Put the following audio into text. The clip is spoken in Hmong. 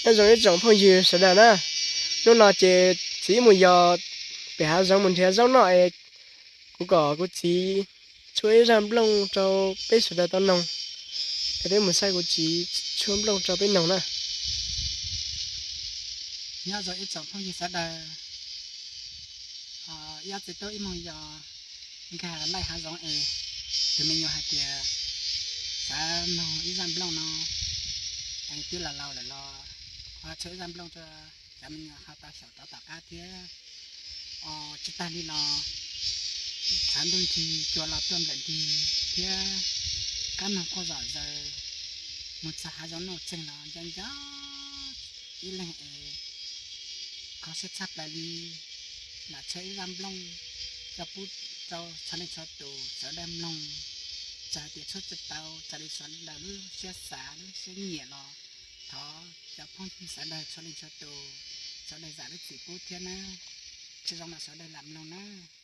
Nyob zoo ib tsoom phooj ywg sawv daws na, hnub no ces txiv mus yos pem hav zoov mus nrhiav zaub noj es kuv kom kuv txiv tshuab ib zaj nplooj rau peb sawv daws tau noog. Es peb mus saib kuv txiv tshuab nplooj rau peb noog na. Nyob zoo ib tsoom phooj ywg sawv daws, ib ob txiv tub ib moog yos nkag laij hav zoov es tus me nyuam hais tias xav noog ib zaj nplooj no, es twb laus laus lawm los ho tshuab ib zaj nplooj rau cov me nyuam ho tau xyaum rov tom qab thiab. Tsis tag li los tshav ntuj nrig cua los tuaj nplawm nrig thiab kab noog quaj zom zaws, mus txog hav zoov nuj txeeg los nco nco ib leeg es kho siab tshaj plaws li. Lam tshuab ib zaj nplooj coj pub rau txhua leej txhua tus sawv daws mloog. Txawm hais tias tshuab tsis tau raws li sawv daws lub siab xav lub siab nyiam los thov cov phooj ywg sawv daws txhua leej txhua tus sawv daws zam lub txim pub thiab nawb. Tsis zoo los sawv daws lam mloog nawb.